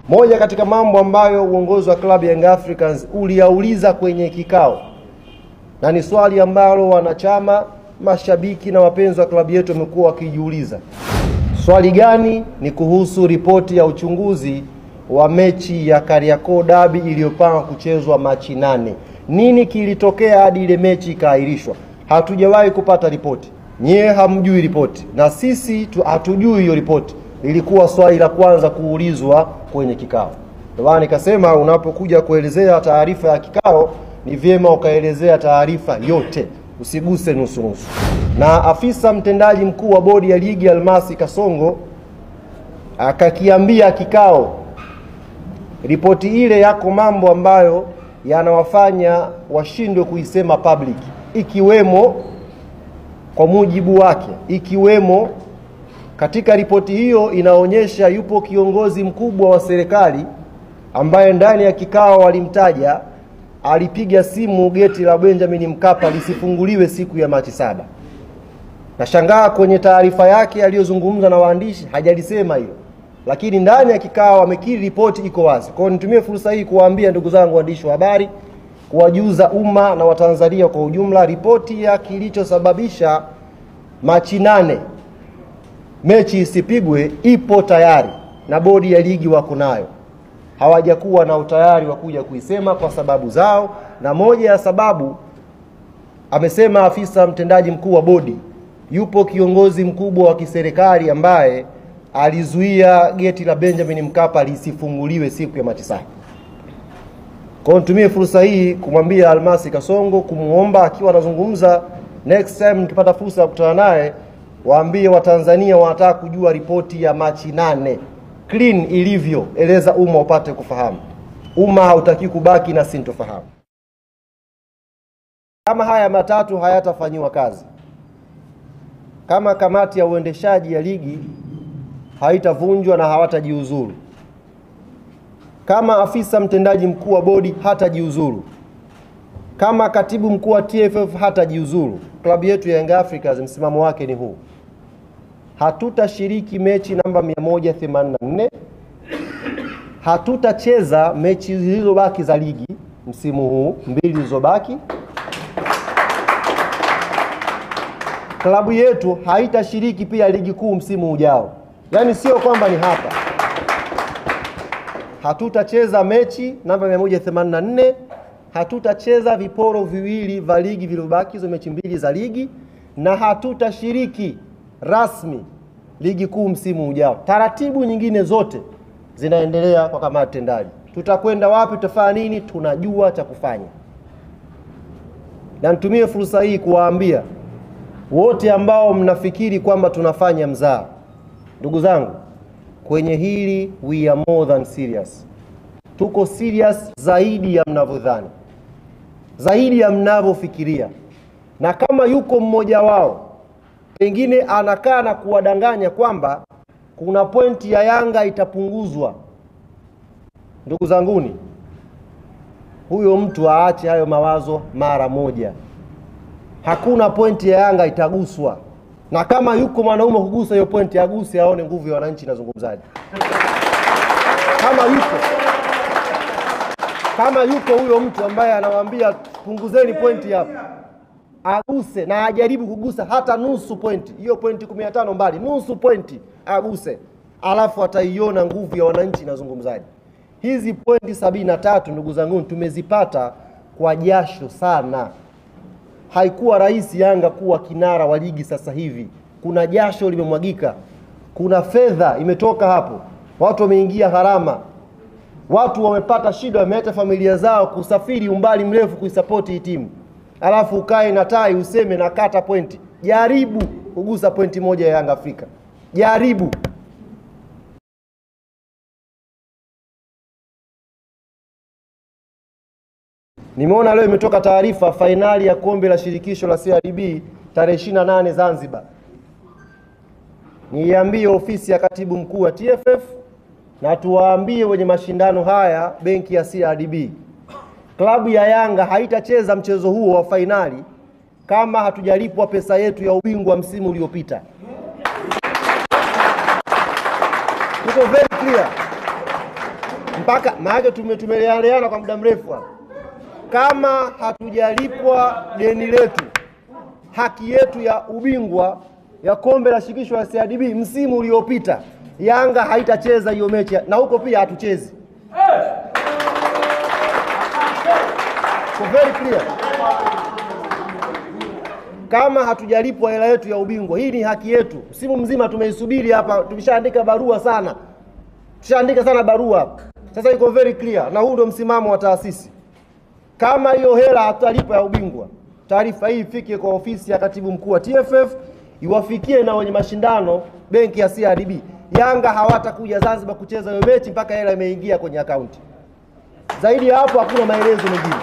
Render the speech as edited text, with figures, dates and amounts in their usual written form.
Moja katika mambo ambayo uongozi wa klabu ya Young Africans uliauliza kwenye kikao, na ni swali ambalo wanachama, mashabiki na wapenzi wa klabu yetu wamekuwa wakijiuliza. Swali gani? Ni kuhusu ripoti ya uchunguzi wa mechi ya Kariakoo Derby iliyopangwa kuchezwa Machi 8. Nini kilitokea hadi ile mechi ikaahirishwa? Hatujawahi kupata ripoti. Nyie hamjui ripoti na sisi hatujui hiyo ripoti. Ilikuwa swali la kwanza kuulizwa kwenye kikao. Ndio maana nikasema unapokuja kuelezea taarifa ya kikao ni vyema ukaelezea taarifa yote, usiguse nusu nusu. Na afisa mtendaji mkuu wa bodi ya ligi Almasi Kasongo akakiambia kikao, ripoti ile yako mambo ambayo yanawafanya washindwe kuisema public, ikiwemo kwa mujibu wake, ikiwemo katika ripoti hiyo inaonyesha yupo kiongozi mkubwa wa serikali ambaye ndani ya kikao walimtaja, alipiga simu geti la Benjamin Mkapa lisifunguliwe siku ya Machi 7. Nashangaa kwenye taarifa yake aliyozungumza na waandishi hajalisema hilo, lakini ndani ya kikao amekiri, ripoti iko wazi. Kwa hiyo nitumie fursa hii kuwaambia ndugu zangu waandishi wa habari, kuwajuza umma na Watanzania kwa ujumla, ripoti ya kilichosababisha Machi 8 mechi isipigwe ipo tayari na bodi ya ligi wako nayo. Hawajakuwa na utayari wa kuja kuisema kwa sababu zao, na moja ya sababu amesema afisa mtendaji mkuu wa bodi, yupo kiongozi mkubwa wa kiserikali ambaye alizuia geti la Benjamin Mkapa lisifunguliwe siku ya Machi 7. Kwa hiyo nitumie fursa hii kumwambia Almasi Kasongo, kumuomba akiwa anazungumza next time nikipata fursa ya kukutana naye, waambie Watanzania wanataka kujua ripoti ya Machi 8 clean ilivyo, eleza umma upate kufahamu. Umma hautaki kubaki na sintofahamu. Kama haya matatu hayatafanyiwa kazi, kama kamati ya uendeshaji ya ligi haitavunjwa na hawatajiuzuru, kama afisa mtendaji mkuu wa bodi hatajiuzuru, kama katibu mkuu wa TFF hatajiuzuru, klabu yetu ya Young Africans msimamo wake ni huu: hatutashiriki mechi namba 184, hatutacheza mechi zilizobaki za ligi msimu huu, 2 zilizobaki. Klabu yetu haitashiriki pia ligi kuu msimu ujao. Yaani sio kwamba ni hapa. Hatutacheza mechi namba 184, hatutacheza viporo viwili vya ligi vilivyobaki, hizo mechi 2 za ligi, na hatutashiriki rasmi ligi kuu msimu ujao. Taratibu nyingine zote zinaendelea kwa kamati tendaji. Tutakwenda wapi, tutafanya nini, tunajua cha kufanya. Na nitumie fursa hii kuwaambia wote ambao mnafikiri kwamba tunafanya mzaha, ndugu zangu, kwenye hili we are more than serious. Tuko serious zaidi ya mnavyodhani, zaidi ya mnavyofikiria. Na kama yuko mmoja wao pengine anakaa na kuwadanganya kwamba kuna pointi ya Yanga itapunguzwa, ndugu zanguni, huyo mtu aache hayo mawazo mara moja. Hakuna pointi ya Yanga itaguswa. Na kama yuko mwanaume kugusa hiyo pointi, aguse, aone nguvu ya wananchi nazungumzaje. Kama yuko huyo mtu ambaye anawaambia punguzeni pointi hapa, aguse na ajaribu kugusa hata nusu pointi. Hiyo pointi 15 mbali, nusu pointi aguse, alafu ataiona nguvu ya wananchi nazungumzaje. Hizi pointi 73 ndugu zangu tumezipata kwa jasho sana. Haikuwa rahisi Yanga kuwa kinara wa ligi sasa hivi. Kuna jasho limemwagika, kuna fedha imetoka hapo, watu wameingia gharama, watu wamepata shida, wameacha familia zao kusafiri umbali mrefu kuisupport hii timu. Alafu ukae na tai useme nakata pointi. Jaribu kugusa pointi moja ya Yanga Afrika, jaribu. Nimeona leo imetoka taarifa, fainali ya kombe la shirikisho la CRDB tarehe 28 Zanzibar. Niambie ofisi ya katibu mkuu wa TFF na tuwaambie wenye mashindano haya benki ya CRDB, klabu ya Yanga haitacheza mchezo huo wa fainali kama hatujalipwa pesa yetu ya ubingwa msimu uliopita. Tuko very clear. Mpaka maana tumeleana kwa muda mrefu hapa. Kama hatujalipwa deni letu, haki yetu ya ubingwa ya kombe la shirikisho la CRDB msimu uliopita, Yanga haitacheza hiyo mechi, na huko pia hatuchezi. So very clear. Kama hatujalipwa hela yetu ya ubingwa, hii ni haki yetu. Msimu mzima tumeisubiri hapa, tumeshaandika barua sana. Tushaandika sana barua hapa. Sasa iko very clear, na huu ndio msimamo wa taasisi. Kama hiyo hela hatutalipwa ya ubingwa, taarifa hii ifike kwa ofisi ya katibu mkuu wa TFF, iwafikie na wenye mashindano benki ya CRDB. Yanga hawatakuja Zanzibar kucheza hiyo mechi mpaka hela imeingia kwenye akaunti. Zaidi ya hapo hakuna maelezo mengine.